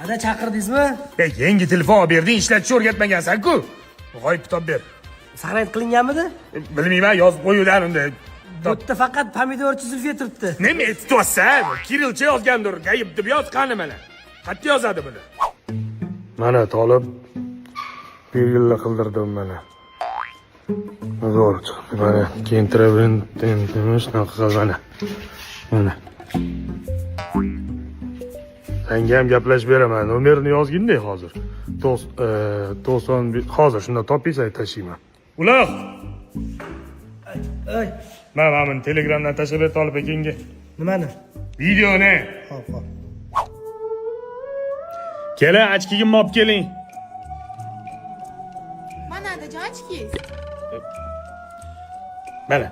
Ada chaqirdingizmi? Ey, yangi telefon olib berding, ishlatishni o'rgatmagansan-ku. G'oyib kitob ber. Saqlanib qilinganmidi? Bilmayman, yozib qo'yuvdan unda. Bu yerda faqat pomidorchi Zulfiya turibdi. Nima aytyapsan? Kirillcha yozgandir, gayib deb yoz, qani mana. Qayerda yozadi buni? Mana tolib bir yilda qildirdim mana. Zo'r chiqdi mana. Shunaqa qil mana. Mana. Senga ham gaplashib beraman. Nomerini yozgin-da hozir. 90 hozir shunda topingsan tashlayman. Uloq! Ey, Mana buni Telegramdan tashlab ber Tolib akenga. nimani? Videoni. Hop, hop. Keling, ochkigimni olib keling. Mana adajon ochkingiz. Mana.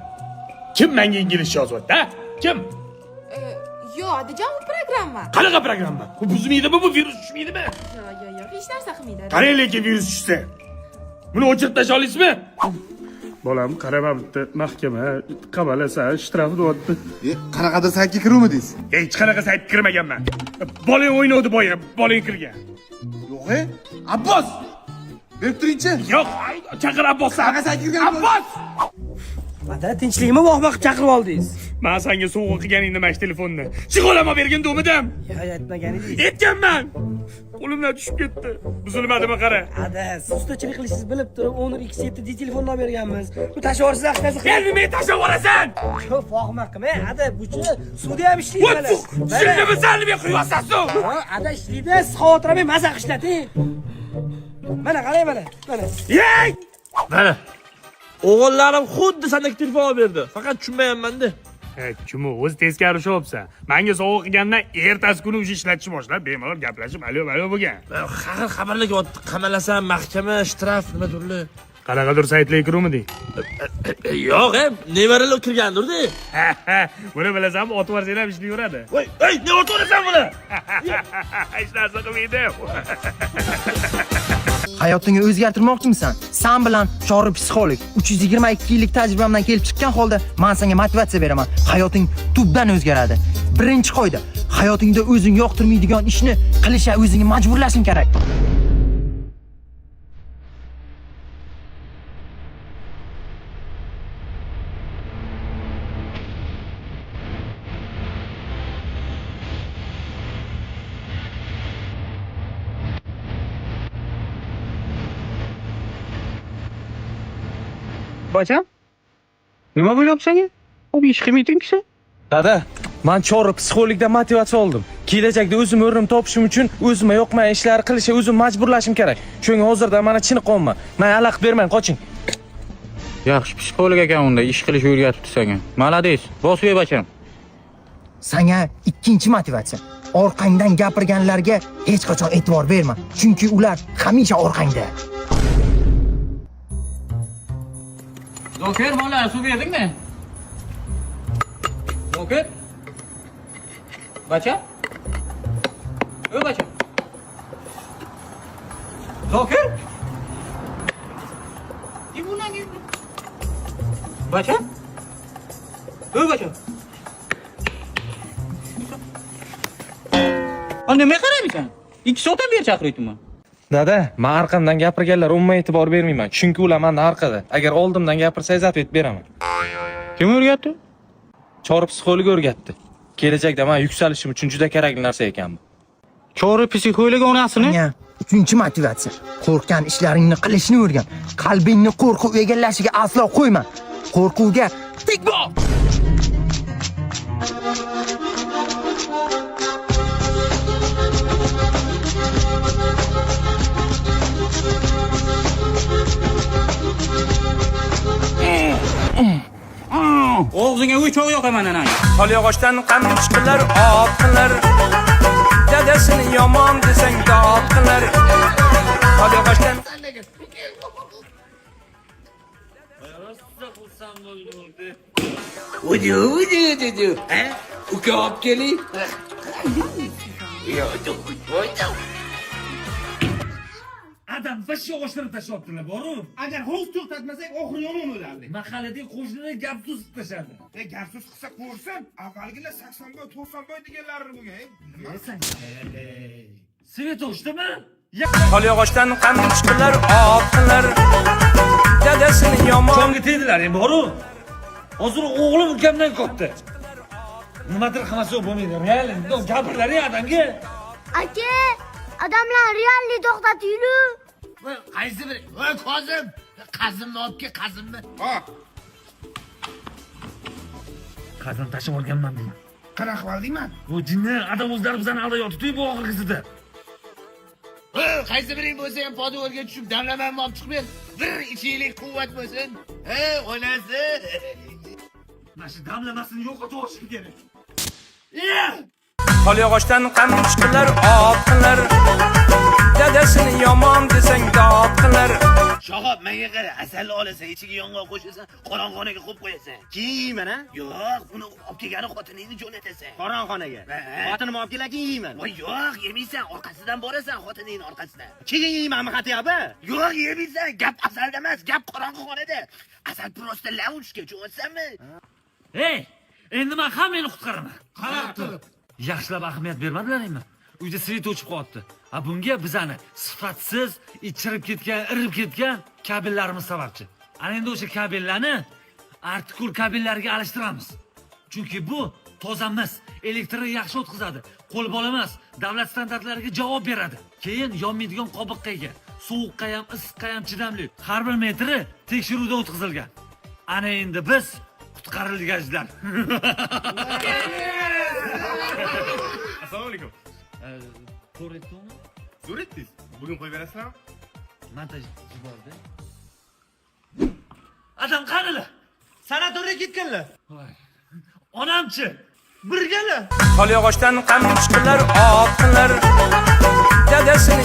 Kim menga inglizcha yozyapti, ha? Kim? Yo'q, adajon, bu programma. Qanaqa programma? Bu buzmaydimi, bu virus tushmaydimi? Yo'q, yo'q, yo'q, hech narsa qilmaydi. Qarang lekin virus tushsa. Buni o'chirib tashlay olasizmi? Bolam, qarama bitta mahkama qamalasa, shtraf deyapti. E, qanaqadir saytga kiruvmidingiz? Hech qanaqa saytga kirmaganman. Bolang o'ynavdi boya, bolang kirgan. Yo'q, e? Abbos! Berib turingchi. Yo'q, chaqir Abbosni. Qanaqa saytga kirgan? Abbos! Ada tinchlikmi? Voh-voh chaqirib oldingiz. Men senga sovg'a qilganingni mana shu telefonni. Chig'olama bergin do'midim. Ya, aytmagan edingiz. Aytganman. Qo'limdan tushib ketdi. Buzilmadimi qara. Ada, siz ustachilik qilishingizni bilib turib Honor X7 D telefonni olib berganmiz. Bu tashlab yuborsangiz hech narsa Sen nimaga tashlab yuborasan? Ko'p vohma qilmang, ada, buchi suvda ham ishlaydi Voy, mana. Shundimi sen nima quyapsan suv? Ha, ada ishlaydi, siz xavotir olmang, maza qilib ishlating. Mana qarang mana, mana. Yey! Mana. O'g'illarim xuddi sandagi telefon olib berdi. Faqat tushunmayapman-da. Chumu, o'zi teskari ushyapsan. Menga sovg'a qilgandan ertasi kuni o'sha ishlatishni boshlab, bemalol gaplashib, alo alo bo'lgan. Har xil xabarlar kelyapti. Qamalasan, mahkama, shtraf, nima turli. Qanaqadir saytlarga kiruvmiding? Yo'q, nevaralar kirgandir-da. Buni bilasanmi, otib yuborsang ham ishlayveradi. Voy, ey, ne o'tirasan buni? Hech narsa qilmaydi. Hayotingni o'zgartirmoqchimisan? San bilan chori psixolog 322 yillik tajribamdan kelib chiqqan holda men senga motivatsiya beraman. Hayoting tubdan o'zgaradi. Birinchi qoida: hayotingda o'zing yoqtirmaydigan ishni qilishga o'zingni majburlashing kerak. Bacham, nima bo'lyapti senga? U ish qilmayding kishi. Dada, man chori psixologdan motivatsiya oldim. Kelajakda o'zim o'rnim topishim uchun o'zimga yoqmagan ishlarni qilishga o'zim majburlashim kerak. Shunga hozirdan mana chiniqyapman. Man aloq bermang, qoching. Yaxshi psixolog ekan unda, ish qilishni o'rgatibdi senga. Malades, bosib ber bacham. Sanga ikkinchi motivatsiya. Orqangdan gapirganlarga hech qachon e'tibor berma, chunki ular hamisha orqangda. Zokir, mollar suv berdingmi? Zokir? Bacham? Ey bacham. Zokir? Bacham? Ey bacham. A nima qaraymisan? 2 soatdan beri chaqiryapman. Dada, man orqamdan gapirganlar umuman e'tibor bermayman, chunki ular meni orqada. Agar oldimdan gapirsangiz ответ beraman. Kim o'rgatdi? Chori psixolog o'rgatdi. Kelajakda men yuksalishim uchun juda kerakli narsa ekan bu. Chori psixolog onasini. Sanga uchinchi motivatsiya. Qo'rqgan ishlaringni qilishni o'rgan. Qalbingni qo'rquv egallashiga aslo qo'yma. Qo'rquvga tik bo'l. Og'zingga uy cho'g' yoqaman anang. Tol yog'ochdan qamchi qilar, ot qilar. Dadasini yomon desang dod qilar. Tol yog'ochdan Udu, udu, udu, ha? Uka olib keling. Adam vash yog'ochlarni tashlabdilar, boru. Agar hozir to'xtatmasak, oxiri yomon bo'lardi. Mahalladagi qo'shnilar gap so'z tashladi. E, gap so'z qilsa ko'rsin, avvalgilar 80 boy, 90 boy deganlari bo'lgan. E, nima? Sen Свет o'chdimi? Tol yog'ochdan qamchi qilar, ot qilar. Dadasini yomon Jonga tegdilar endi boru. Hozir o'g'lim ukamdan katta. Nimadir qilmasa bo'lmaydi. Real gapirlaring adamga. Aka, odamlar realni to'xtatinglar. Qaysi biri? Voy Kozim, qazimni olib kel, qazimni. Ha. Qazim tashib olganman deyman. Qanaqa qilib oldingman? Bu jinni adam o'zlari bizani aldab yotibdi bu oxirgisida. Voy, qaysi biring bo'lsa ham poduvalga tushib damlamamni olib chiqib ber. Bir ichinglik quvvat bo'lsin. He, onasi. Mana shu damlamasini yo'qotib olishim kerak. Tol yog'ochdan qamchi qilar, ot qilar. Dadasini yomon desang dod qilar. Shohob, menga qara, asalni olasan, ichiga yong'oq qo'shasan, qorong'onaga qo'yib qo'yasan. Keyin yeyman, ha? Yo'q, uni olib kelgani xotiningni jo'natasan. Qorong'onaga. Xotinim olib kelar, keyin yeyman. Voy, yo'q, yemaysan, orqasidan borasan xotiningni orqasidan. Keyin yeymanmi xatiyapti? Yo'q, yemaysan. Gap asalda emas, gap qorong'i xonada. Asal просто ловушка, tushunyapsanmi? Ey, endi men hammangni qutqaraman. Qarab turib. Yaxshilab ahamiyat bermadilaringmi? Uyda свет o'chib qolyapti. A bunga bizani sifatsiz, ichirib ketgan, irib ketgan kabellarimiz sababchi. Ana endi o'sha kabellarni Artikul kabellariga alishtiramiz. Chunki bu toza mis, elektrni yaxshi o'tkazadi, qo'l bola emas, davlat standartlariga javob beradi. Keyin yonmaydigan qobiqqa ega, sovuqqa ham, issiqqa ham chidamli. Har bir metri tekshiruvdan o'tkazilgan. Ana endi biz qutqarildik, azizlar. Assalomu alaykum. To'g'ri aytdimmi? Zo'r etdingiz. Bugun qo'yib berasizlarmi? Montaj yubordi. Adam qanilar? Sanatoriyga ketganlar. Voy. Onamchi? Birgalar. Tol yog'ochdan qamchi qilar, ot qilar. Dadasini